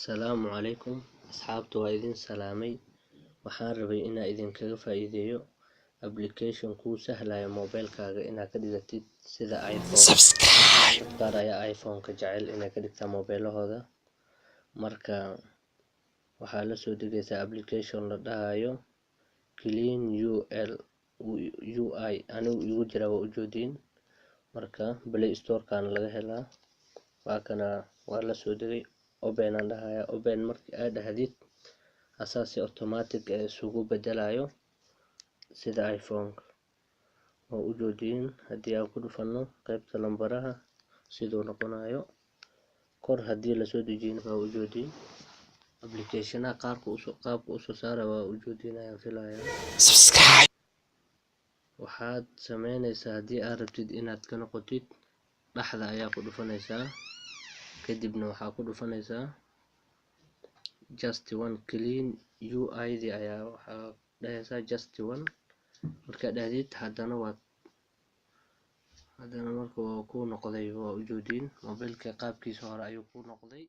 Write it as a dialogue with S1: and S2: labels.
S1: Assalaamu calaykum asxaabta, waa idin salaamay. Waxaan rabay inaan idinkaga faa'iideeyo application kuu sahlaya mobilkaaga inaad ka dhigatid sida iPhone. Dad qaar ayaa iPhone-ka jecel inay ka dhigtaan mobilahooda. Marka waxaa la soo degaysaa application la dhahayo Clean UL UI. Anigu igu jira, waa ujeediin. Marka Play Store-kana laga helaa. Waa kana, waa la soo degay. Open aan dhahayaa. Open markii aad dhahdid, asaa si automatic eh isugu bedelayo sida iPhone-ka. Waa ujeediin, haddii aan ku dhufano qaybta lambaraha siduu noqonayo. Kor haddii lasoo dejiyin, waa ujeediin applicationaha qaarka usoo qaabka usoo saara, waa ujeediin ayaan filayaa. Waxaad sameynaysaa, haddii aad rabtid inaad ka noqotid, dhexda ayaa ku dhufanaysaa, kadibna waxaa ku dhufanaysaa just one. Clean UI di ayaa waxaa dhahaysaa just one. Markaad dhahdid, haddana waad haddana marka waa ku noqday. Waa ujeediin, mobilka qaabkiisa hore ayuu ku noqday.